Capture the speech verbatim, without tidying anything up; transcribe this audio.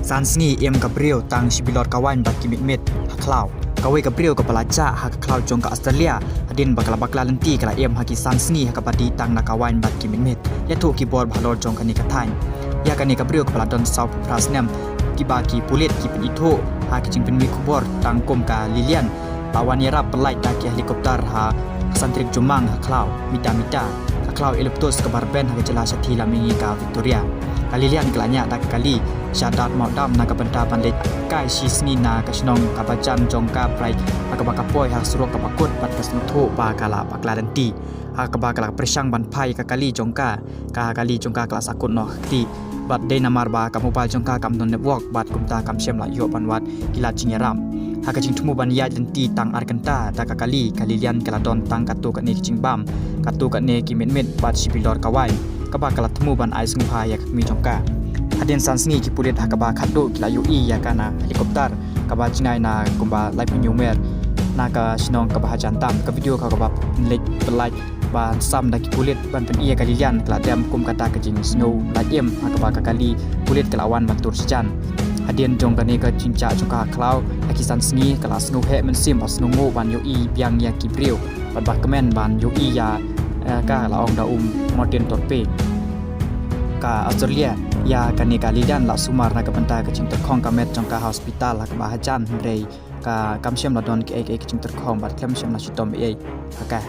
San sngi im ka briew tang shi bilor ka waiñ bad ki mitmit ha khlaw. Kawei ka briew kaba la jah ha ka khlaw jong ka Australia hadien ba ka la bakla lynti ka la im ha ki san sngi ha kaba dih tang na ka waiñ bad ki mitmit. Ïathuh ki bor ba halor jong kane ka thaiñ. Ïa kane ka briew kaba la don sawphew phra snem kiba ki pulit ki pynithuh ha ki jingpynmih khubor tang kum ka Lilian la wan ïarap pyllait da ki helicopter ha ka san tarik Jymmang ha khlaw mita mita, ka khlaw eucalyptus kaba rben ha ka jylla shathie lam mihngi ka Victoria. Ka Lilian ka la ñiah da ka kali sha Dartmouth Dam na ka bynta ban leit kai shi sngi na ka shnong kaba jan jong ka Bright ha kaba ka poi ha ka surok kaba kut bad ka sngewthuh ba ka la bakla lynti, ha kaba ka la pyrshang ban phai ka kali jong ka. Ka kali jong ka ka la sahkut noh ha ka kti bad dei namar ba ka mobile jong ka kam don network bad kumta kam shym la ïoh ban wad ki lad jingïarap. Ha ka jingthmu ban ïaid lynti tang ar kynta da ka kali, ka Lilian ka la don tang katto katne ki jingbam, katto katne ki mitmit bad shi bilor ka waiñ kaba ka la thmu ban ai sngewbha ïa ka kmie jong ka. Hadien san sngi ki pulit ha kaba khatduh ki la ïohi ïa ka na helicopter kaba jngai na kumba laiphew hynñiew mer na ka shnong kaba hajan tam. Ka video ka kaba leit pyllait ba sam da ki pulit ban pyni ïa ka Lilian ka la dem kum kata ka jingsngew lait im ha kaba ka kali pulit ka la wan ban tur shajan. Hadien jong kane ka jingjah jong ka ha khlaw ha ki san sngi ka la sngew heh mynsiem bad sngewnguh ban ïohi biang ïa ki briew bad ba kmen ban ïohi ïa, eh, ka, la ong da u Martin Thorpe. Ka Australia ïa kane ka Lilian la sumar na ka bynta ka jingtyrkhong ka met jong ka ha hospital ha kaba hajan, hynrei ka kam shym la don kiei kiei ki jingtyrkhong bad khlem shym la shitom ei ei ha ka.